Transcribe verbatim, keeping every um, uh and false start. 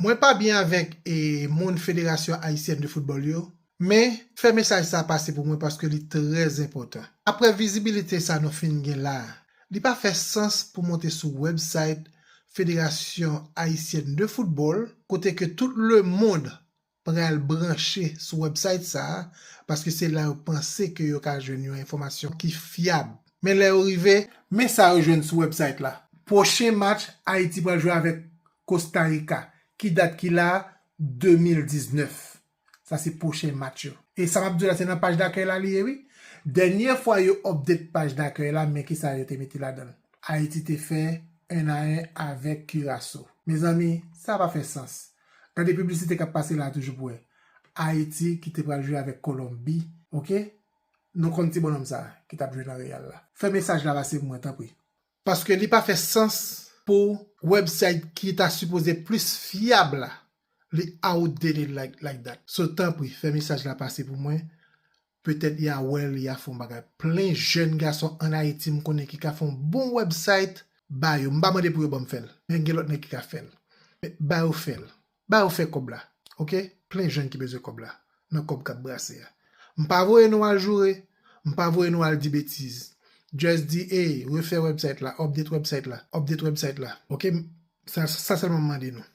Mwen pa byen avèk e moun Federasyon Ayisyèn de Foutbòl yo, men fè mesaj sa pase pou mwen paske li trè enpòtan. Apre vizibilite sa nou fin gen la, li pa fè sans pou monte sou website Federasyon Ayisyèn de Foutbòl, kote ke tout lemonn pral branche sou website sa, paske se la yo panse ke yo ka jwenn yon enfòmasyon ki fyab. Men lè yo rive, men sa yo jwenn sou website la. Pwochen match Ayiti pral jwe avèk Costa Rica, ki dat ki la, de mil diznèf. Sa se pwochen match yo. E sa m ap di w la, se nan paj dakèy la li ye, wi. Dènye fwa yo update paj dakèy la, men kisa yo te mete ladan l. Ayiti te fè en a en avèk Curaçao. Mezanmi, sa pa fè sans. Gade piblisite k ap pase la toujou pou wè. Ayiti ki te pral jwe avèk Kolonbi, oke? Nou konn ti bonnonm sa ki t ap jwe nan Real la. Fè mesaj la pase pou mwen, tanpri. Paske li pa fè sans pou website ki ta sipoze plis fyab la, li outdated like, like that. So, tanpri, fè mesaj la pase pou mwen. Petèt y a wè l, y a fè yon bagay. Plen jèn gason ann Ayiti m konnen ki ka fè yon bon website, ba yo. M pa mande pou yo ban m fè l. Men gen lòt nèg ki ka fè l. Men ba yo fè l. Ba yo fè kòb la. Oke? Plen jèn ki bezwen kòb la. Nan kòb k ap brase a. M pa voye nou al joure. M pa voye nou al di betiz. Just di, hey, refè website la, update website la, update website la. Oke? Sa, sa sèlman m mande nou.